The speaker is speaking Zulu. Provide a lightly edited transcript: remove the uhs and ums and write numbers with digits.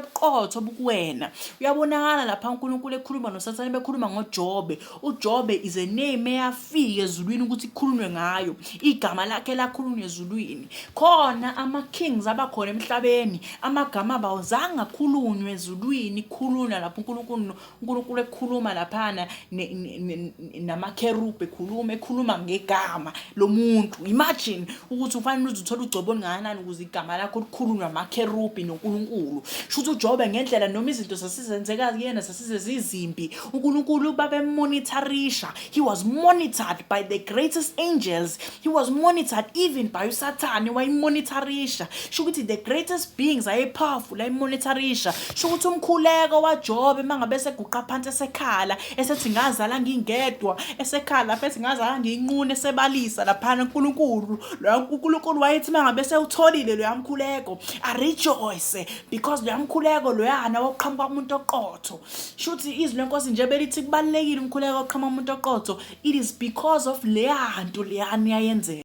Lobuqotho obukuwena. Uyabonakala lapha uNkulunkulu ekhuluma noSathane bekhuluma ngoJobe. UJobe is a name eyafika ezulwini ukuthi kukhulunywe ngayo. Igama lakhe lakhulunywa ezulwini. Khona ama-kings abakhona emhlabeni, amagama abo awazange akhulunywe ezulwini, kukhulunywa lapho uNkulunkulu uNkulunkulu ekhuluma laphana namakherubhi ekhuluma ekhuluma ngegama lomuntu. Imagine ukuthi ufanele uze uthole ugcobo olungakanani ukuze igama lakho likhulunywe amakherubhi noNkulunkulu. Shuthi uJobe ngendlela noma izinto sasizenzeka kuyena sasize zizimbi, uNkulunkulu babemonitharisha. He was monitored by the greatest angels. He was monitored even by uSathane wayimonitharisha. Sho ukuthi the greatest beings ayepowerful ayimonitharisha. Sho ukuthi umkhuleko waJobe mangabe eseguqa phansi esekhala esethi ngazala ngingedwa esekhala lapha ethi ngazala ngiyinqunu esebalisa laphana uNkulunkulu loya uNkulunkulu wayethi mangabe sewutholile loya mkhuleko a rejoice because loya mkhuleko loyana woqhamuka kumuntu oqotho. Shuthi izwi lenkosi nje belithi kubalulekile umkhuleko oqhamuka umuntu oqotho. It is because of leyanto leyani yayenzeka.